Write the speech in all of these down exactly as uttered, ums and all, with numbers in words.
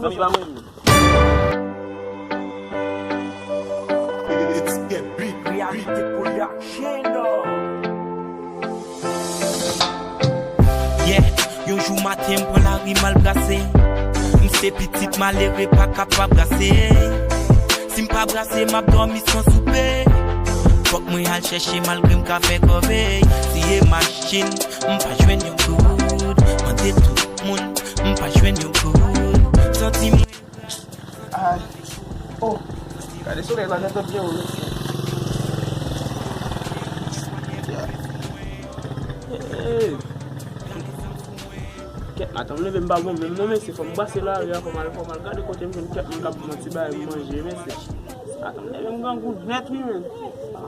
Zanmi pa mwen menm. Reality Production. Yeah, yon jou maten m pran lari m al brase. M se pitit malere pa kapab brase. Si m pa brase, m ap dòmi san soupe. Fòk mwen al chèche malgre m ka fè kòvèy. Siye machin, m pa jwenn yon goud. Mande tout moun, m pa jwenn yon goud. Santi mwen Ay. Oh. Gade solèy la gentan byen wo, mesye. Hey. Kèt, maten m leve m pa bon menm non, mesye, fò m pase lari a, fò m al, fò m al gade kote m jwenn kèk moun k ap ban m ti bagay pou manje, mesye. Maten m leve m grangou nèt wi, menn.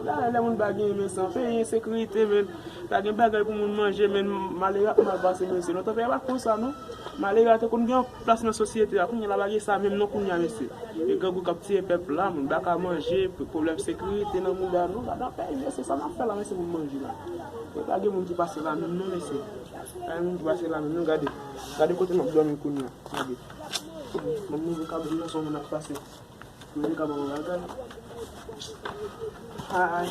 Bagay lè moun pa genyen, men san peyi ensekirite, menn. Pa gen bagay pou moun manje, menn, malere ap mal pase, mesye. Lontan peyi a pa t konsa non. Malere a te konn gen yon plas nan sosyete a, kounye a la pa gen sa menm non kounye a, mesye. E grangou k ap tiye pèp la, moun pa ka manje, pwoblèm sekirite nan mouda nou, gade yon peyi, mesye, sa n ap fè la, mesye, pou n manje la. E pa gen moun ki pase la menm non, mesye. Pa gen moun ki pase la menm non, gade. Gade kote m ap dòmi kounye a, gade. Mwen mouve kabann nan, se yon moun ap pase. Mwen ka ban mwen bagay. Ay.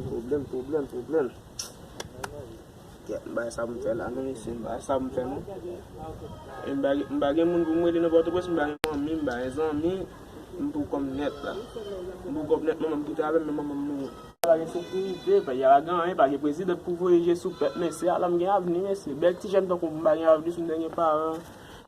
Pwoblèm, pwoblèm, pwoblèm. Kèt, m pa sa pou m fè la non, mesye, m pa sa pou m fè non. E m pa gen, m pa gen moun pou m rele nan Pòtoprens, m pa gen fanmi, m pa gen zanmi, m pou kò m nèt la. M pou kò m nèt, manman m kite avè m, men manman m mouri. Pa gen sekirite, pa gen anyen, pa gen prezidan pou voye je sou pèp, mesye, ala m gen avni, mesye. Bèl ti jèn tankou m pa gen avni, si m te gen paran.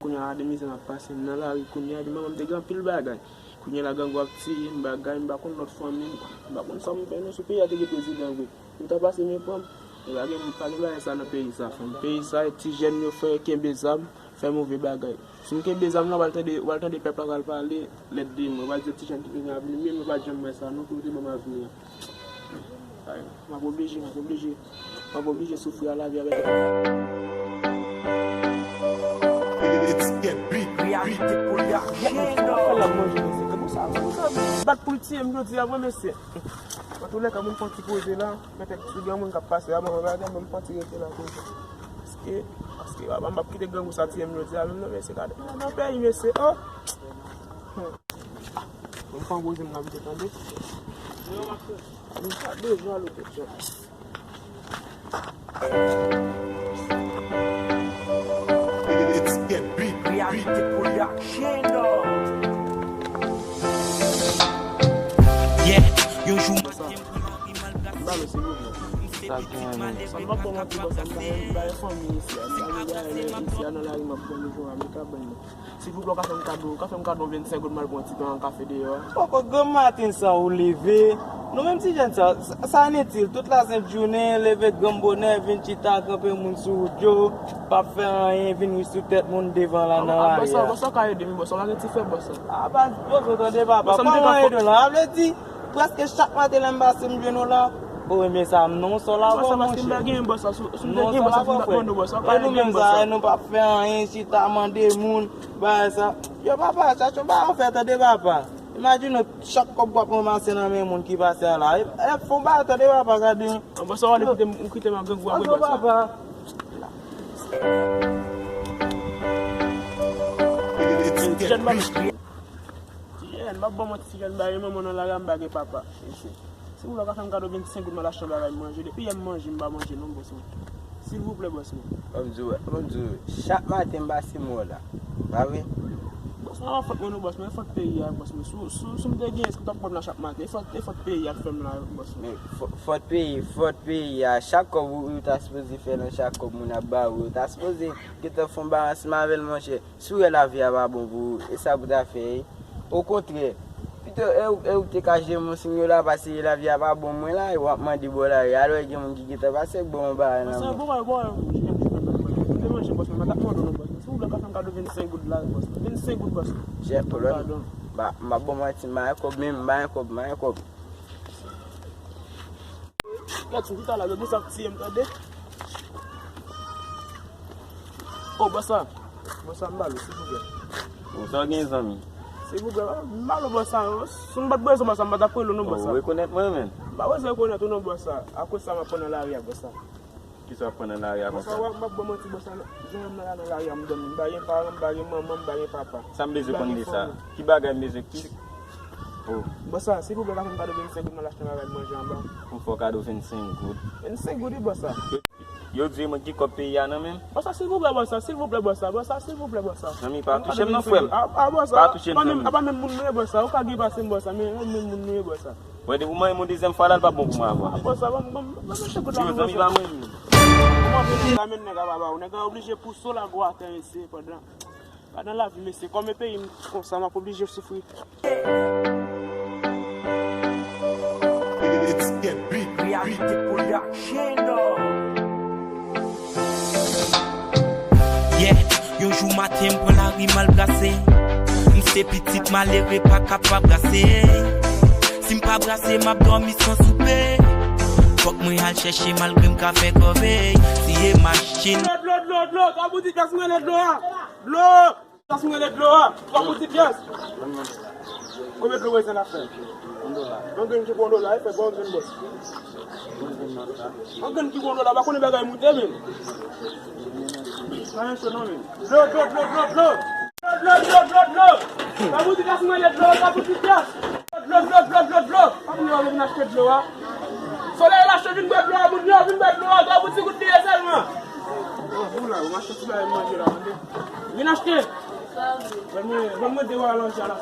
Kounye a, gade mizè m ap pase, m nan lari kounye a, epi manman m te gen anpil bagay. Kounye a la, grangou ap tiye m, bagay, m pa konn lòt fanmi m, m pa konn sa m fè non, si peyi a te gen prezidan vre. M ta pase men pran m. E pa gen, pa gen bagay sa nan peyi sa, fanm. Peyi sa, ti jèn yo fè kenbe zam, fè move bagay. Si m kenbe zam nan, w pral tande, w pral tande pèp la pral pale, lèt de mwen, w pral di ti jèn ki te gen avni, men mwen pa t janm wè sa non, pou yo te ban m avni an. Ay, m ap oblije, m ap oblije. M ap oblije soufri a lavi avèk. Reality Production. Fè l ap manje, mesye. Se pou sa, se pou sa. Bat pou l tiye m jodi a, mwen, mesye. Antoulèka, mwen fè yon ti poze la. Petèt si gen moun k ap pase a, mwen, mwen, mwen fè yon ti rete la, konsa. Paske, paske, papa, m p ap kite grangou sa tiye m jodi a, menm non, mesye, gade. Nan peyi, mesye, oh! Mwen fè yon poze m nan vide, tande. Mwen pa bezwen alo, petèt. Reality Production. Yeah, yon jou maten m pran lari m al brase. M pa bezwen alo, silvouplè. Sa gen, non. Sa m p ap ba w manti, bòs, m pa gen, m pa gen fanmi isi a. M pa gen bagay isi a nan lari, m ap pran jou a, men kabann nan. Silvouplè, w ka fè m kado, w ka fè m kado vennsenk goud, m al pran yon ti pen an kafe deyò a. Poko, granm maten sa ou leve. Nou menm ti jèn sa, sa, sa initil. Tout la sent jounen, leve granm bonè, vin chita, kanpe moun sou wout yo, p ap fè anyen, vin ri sou tèt moun devan la nan lari a. Bòs, bòs, ou ka ede m, bòs, ou pa gen ti frè, bòs. A, pa, bòs, ou tande papa, kòman ede w la? A vle di, prèske chak maten lè m pase, m jwenn ou la. Ou renmen sa, non, sa w la bon, monchè. Non, sa w la bon, frè. E nou menm sa, nou p ap fè anyen, chita mande moun. Bagay sa. Yo, papa, chache yon bagay fè, tande, papa. Imajine w, chak kòb w ap ranmase nan men moun ki pase a la. E, e, fè yon bagay, tande, papa, gade. An, bòs, ou ale kite m, ou kite m ak grangou a, bòs. Papa. Ti jèn, m ap, ti jèn, m ap ba w manti, ti jèn, bagay manman nan lari a, m pa gen papa. Silvouplè, ou ka fè m kado vennsenk goud, m al achte yon bagay manje. Depi yè m manje, m pa manje non, bòs mwen. Silvouplè, bòs mwen. Ban m di w, ban m di w, chak maten m pase m wè w la. Pa vre? Bòs mwen, pa fòt mwen non, bòs mwen, e fòt peyi a, bòs mwen. Si, si, si m te gen, èske m t ap pran la chak maten? E fòt, e fòt peyi a k fè m la, bòs mwen. Men, fò-, fòt peyi, fòt peyi a, chak kòb ou, ou ta sipoze fè nan chak kòb moun ap ba ou, ou ta sipoze gentan fè yon bagay ansanm avè l, monchè. Si w wè lavi a pa bon pou ou, e sa pou w ta fè, wi. Okontrè, pito e ou, e ou te ka jere moun sou yo la, pase lavi a pa bon, mwen la, e w ap mande bò lari a, alò gen moun ki gentan pase ak bò yon bagay nan men. Bòs, bon, bon, bon, ou te manje, bòs, mwen pa t ap mande w non, bòs. Si w vle, w ka fè m kado vennsenk goud la, bòs. Vennsenk goud, bòs. Jè, pwoblèm. Padon. Ba, m ap ba w manti, m pa gen kòb, men m pa gen kòb, m pa gen kòb. Gad sou tout a la, gade sa k tiye m, tande. Oh, bòs la. Bòs la, m ba l ou, silvouplè. Bon, sa w gen, zanmi? Silvouplè, m ba l ou, bòs la. Si m pa t bezwen, bòs la, m pa t ap rele w non, bòs la. Oh, ou rekonèt mwen, menm? M pa bezwen rekonèt ou non, bòs la. Akoz sa m ap pran nan lari a, bòs la. Kisa w ap pran nan lari a konsa? Bòs, w ap, m ap ba w manti, bòs, jan m nan lari a, m dòmi, m pa gen paran, m pa gen manman, m pa gen papa. Sa m bezwen konn de sa? Ki bagay m bezwen, ki... Oh. Bòs, silvouplè, ka fè m kado vennsenk goud, m al achte yon bagay manje anba. Ou fè w kado vennsenk goud? Vennsenk goud, wi, bòs. Yo, yo di mwen ki kòb peyi a nan men m. Bòs, silvouplè, bòs, silvouplè, bòs, bòs, silvouplè, bòs. Zanmi, pa touche m non, frè m. A, a, bòs, pa touche m, zanmi. A pa menm moun nou ye, bòs, ou ka gen pase m, bòs, men menm moun nou ye, bòs. Mwen, depi w manyen m yon dezyèm fwa la, l p ap bon pou mwen ankò. Bòs, ban m, ban m, ban m achte goud la, bòs. Yo, zanmi, pa manyen m. Kòman vle nèg la, men nèg la pa ba ou? Nèg la oblije pouse w lage w atè, mesye, pandan, pandan lavi, mesye. Kòm e peyi m konsa, m ap oblije soufri. It's Get Beat, Reality Production. Yeah, yon jou maten m pran lari m al brase. M se pitit malere pa ka pa brase. Si m pa brase, m ap dòmi san soupe. Fòk mwen al chèche malgre m ka fè kòve. Siye machin. Dlo, dlo, dlo, dlo, dlo, dlo, dlo, dlo, dlo, dlo. Sa sou mwen de dlo a, twa boutik pyès. Konbyen dlo w bezwen la, frè? Yon grenn ki pou yon dola, e frè, ba yon grenn bòs. Yon grenn ki pou yon dola, pa konnen bagay moute, men. Pa gen cho non, men. Dlo, dlo, dlo, dlo, dlo. Dlo, dlo, dlo, dlo, dlo. Twa boutik la sou mwen de dlo, twa boutik pyès. Dlo, dlo, dlo, dlo, dlo. Pa moun yo vin achte dlo a. Solèy la cho, vin bwè dlo a, moun yo vin bwè dlo a, twa boutik goud li ye sèlman. Ou la, ou achte ti bagay manje la, tande. Vin achte. Ban mwen, ban mwen de wè alonje a la.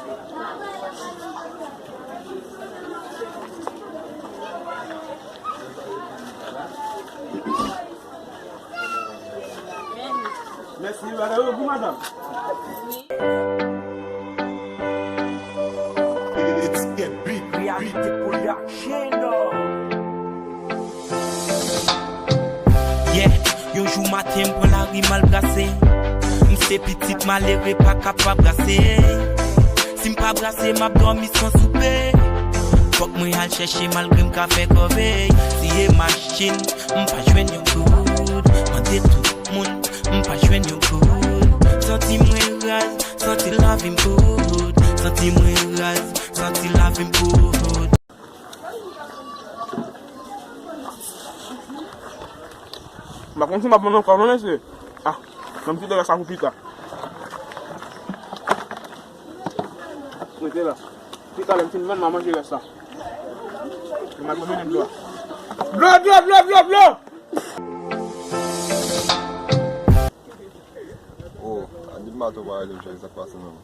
Mèsi, bagay yo gou, madanm. It's Get Beat, Reality Production. Yeah, yon jou maten m pran lari m al brase. M se pitit malere pa ka pa brase. Si m pa brase, m ap dòmi san soupe. Fòk mwen al chèche malgre m ka fè kòve. Siye machin, m pa jwenn yon goud. Mande tout moun, m pa jwenn yon goud. Santi mwen raz, santi lavi m kout. Santi mwen raz, santi lavi m kout. M pa konn si m ap vann ankò non, mesye. Ah, nan m kite rès la pou pita. Rete la. Pita lè m fin vann, m a manje rès la. M a mennen dlo a. Dlo, dlo, dlo, dlo, dlo! Oh, a di m pa tou pa rele m chè, sa k pase menm?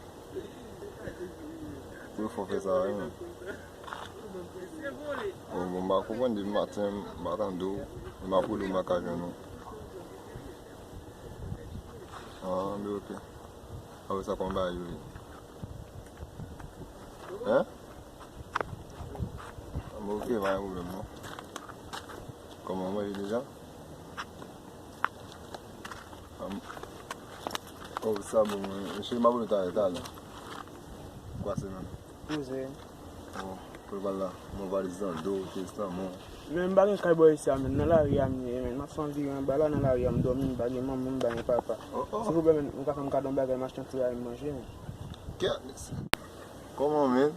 Pou yo fè w fè sa, wi, menm. Bon, bon, m pa konprann depi maten, m pa tande w, m ap rele w, m pa ka jwenn ou. Ah, men oke. Apre sa, kòman bagay yo ye? Hein? Ah, men oke, pa gen pwoblèm, non. Kòman w manje deja? Am, oh, sa bon, mesye, m ap rele w talè, talè. Kwa se menm? Poze. Oh, pou l pral la, mwen valiz nan do, tèlestan, bon. Men m pa gen kay bò isi a, men nan lari a m ye, men m ap fè anviwon anba la, nan lari a m dòmi, m pa gen manman, m pa gen papa. Oh, oh. Silvouplè, men, ou ka fè m kado yon bagay, m achte yon ti bagay m manje, men. Kèt, mesye. Kòman, men?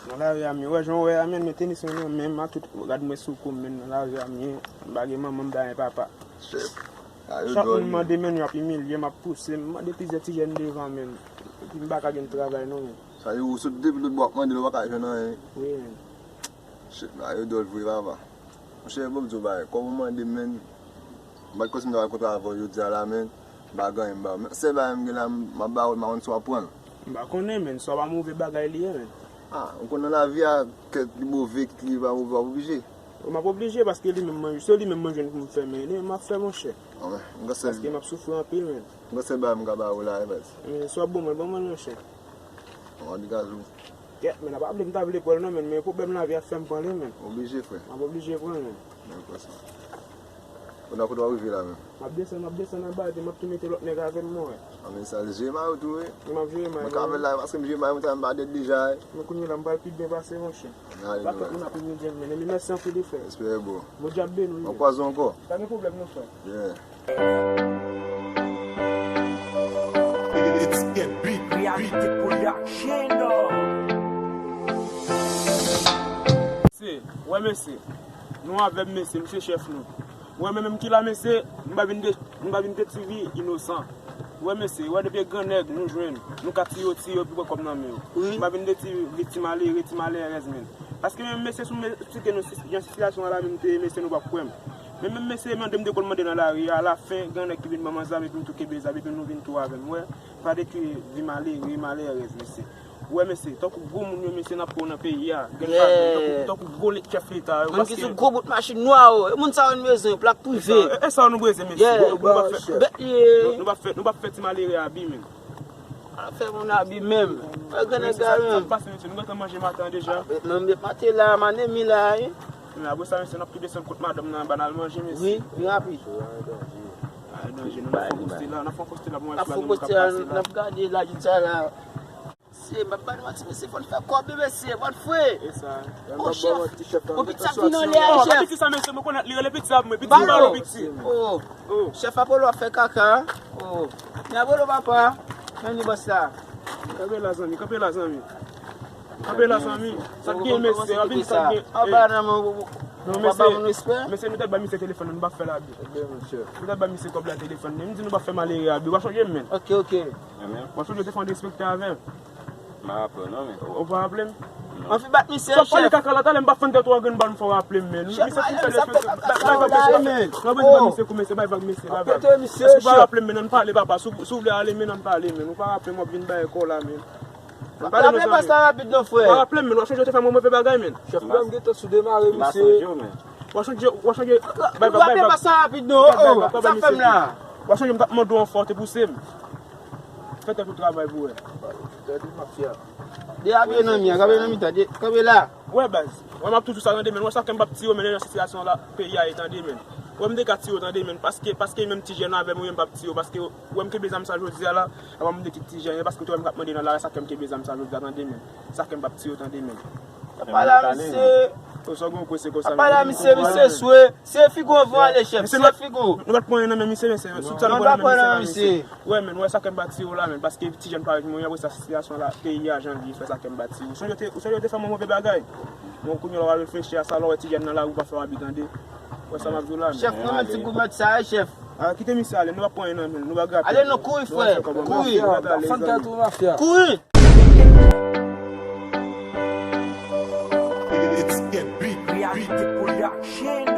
Nan lari a m ye, wè, jan w wè a, men, men tenis mwen nan men m, a tout gad mwen sou kou m, men, nan lari a m ye, m pa gen manman, m pa gen papa. Shit. Ah, yo dwòl, men. Chak moun mande, men, y ap imilye m, ap pouse m, mande plizyè ti jèn devan, men. Epi m pa ka jwenn travay, non, men. Sa yo, ou sot depi lòt bò ap mande l, ou pa ka jwenn anyen. Wi, men. Shit, bagay yo dwòl vre, papa. Monchè, bon, m di w bagay, kòm ou mande m, men, m pa t konn si m ta pral kontre avè w jodi a la, men, m pa gen anyen m ba w. Men sèl bagay m gen la, m ap ba w l, m pa konn si w ap pran l. M pa konnen, men, sa pa move bagay li ye, men. Ah, ou konn nan lavi a, kèt li move, kèt li pa move, w ap oblije. M ap oblije, paske li menm manje, se li menm manje pou m fè, men, li menm m ap fè, monchè. Ah, men, m gen sèl... Paske m ap soufri anpil, men. M gen sèl bagay m ka ba w la, wi, baz. Men, si w ap ban mwen, ban mwen l, monchè. An tou ka, Kèt, men, a pa vle m ta vle pran l non, men, men pwoblèm lavi a fè m pran li, men. Oblije, frè. M ap oblije pran l, men. Men, pran sa. Kounye a kote w ap rive la, men? M ap desann, m ap desann anba, epi m ap tou mete lòt nèg avè m, mwen wè. A, men sa, jere mayo tou, wi. M ap jere mayo. Mwen ka fè l la, paske m jere mayo, mwen ta, m pa dèt deja, wi. Men kounye a la, m pral pi byen pase, monchè. Ann ale, men. Tout moun ap imilye m, men. Epi mèsi anpil, wi, frè. Respè, bro. Bondye ap beni w, wi. Mwen kwaze w ankò. Pa gen pwoblèm, non, frè. Yeah. It's Get Beat, Reality Production. Se, wè mesye, nou avè m mesye, m se chèf nou. Wè, men menm ki la, mesye, m pa vin de, m pa vin detwi vi inosan. Wè, mesye, wè, depi e gran nèg nou jwenn, nou ka tiye yo, tiye yo, epi pran kòb nan men yo. M pa vin detwi vi ti malere, ti malerèz, men. Paske menm, mesye, si w me-, site nou si-, jan sitiyasyon an la menm te ye, mesye, nou p ap kwè m. Men menm, mesye, mande m de kòb mande nan lari a, alafen, gran nèg ki vin ban m zam, epi m tou kenbe zam, epi nou vin tou avè m. Wè, pa detwi vi malere, malerèz, mesye. Wè, mesye, tankou gwo moun yo, mesye, n ap pran nan peyi a. Gen pa gen, tankou, tankou gwo le-, chèf leta yo, paske sou gwo bout machin nwa yo. E moun sa yo n bezwen, plak prive. E sa, e, e sa nou bezwen, mesye. Nou, nou p ap fè, nou, nou p ap fè, nou p ap fè ti malere abi, men. A fè moun abi menm. Wè, gen nèg la menm. Sa k pase, mesye? Nou gentan manje maten an deja. Menm met maten la, m anemi la, wi. Men apre sa, mesye, n ap tou desann kot madanm nan anba, n al manje, mesye. Wi, wi, rapid. A, danje, nou, n ap fè koste la, n ap fè koste la, bon, n ap fè koste la, n ap gade la, jodi a la. Se, m ap ba nou manti, mesye, fò n fè kòb, mesye, fò n fre. E sa. O, chèf. O, piti sa k vin anlè a, chèf. Piti sa, mesye, mwen konèt li, rele piti sa pou mwen, piti, m ba nou piti. O, chèf Apollo ap fè kaka. O, men Apollo papa, men li bòs la. Kanpe la, zanmi, kanpe la, zanmi. Kanpe la, zanmi. Sa k gen, mesye, w ap vin sa k gen. Anba nan men w, w ap ba moun respè. Mesye, nou t ap ba misye telefòn, nou pa fè l abi. Nou t ap ba misye kòb la telefòn, men m di nou pa fè malere abi, w pa chonje m, men. Ok, ok. W pa chonje w te fè yon derespekte avè m. M pa raple w non, men. Ou pa raple m? Anvi bat misye, chèf. Sa pale kaka la, talè m pa fann tèt ou an grenn bal m fè w raple m, men. Misye fin fè derespekte. Bay, bay, bay, bay, bay. Nan bezwen bay misye kou, mesye, bay vag, mesye, bay vag. Èske w pa raple m, men, ann pale, papa. Si w, si w vle ale, men, ann pale, men. Ou pa raple m, w ap vin bay kò la, men. Ann pale non, zanmi. Pase rapid non, frè. Ou pa raple m, men, w ap chonje w te fè mwen move bagay, men. Chèf la, m gentan sou demare, misye. W ap chonje, w ap chonje, bay vag, bay vag. Pase rapid non, o, sa fè m la. W ap chonje m t ap mande w anfò, w te pouse m. Fè tèt ou travay pou wè. Tèt ou mafya. De abiye nan mi an, kanpe nan mitan, de, kanpe la. Wè baz, wè m ap toujou sa tande, men wè sa fè m p ap tiye w, men nan sitiyasyon la, peyi a ye tande, men. Wè m te ka tiye w tande, men, paske, paske menm ti jèn avè m, wi, m p ap tiye w, paske wè m kenbe zam sa jodi a la, apa m de ti, ti jèn, paske w te wè m k ap mande nan lari, sa fè m kenbe zam sa jodi a tande, men. Sa fè m p ap tiye w tande, men. Pale a misye. Ou sa w gen w prese konsa, men. Pale a misye, misye swe. Se figo anvan ale, chèf, se figo. Nou pa t pran anyen nan men misye, men se sou sa nou pran nan men misye. Wè, men, wè sa fè m pa tiye w la, men, paske ti jèn parèy mwen, apre sa, sitiyasyon la, peyi a, jan l ye, fè sa fè m pa tiye w. Ou sonje w te, ou sonje w te fè mwen move bagay? Bon, kounye a la, w al reflechi a sa, lè w wè ti jèn nan lari, ou pa fè w abi tande. Wè sa m ap di w la, men. Chèf, mwen menm ti goumèt sa, wi, chèf. A, kite misye ale, nou pa pran anyen nan men l, nou pa grape. Ale non, kouri, frè, kouri. Fann tèt ou, mafya. Kouri! It's Get Beat, Reality Production.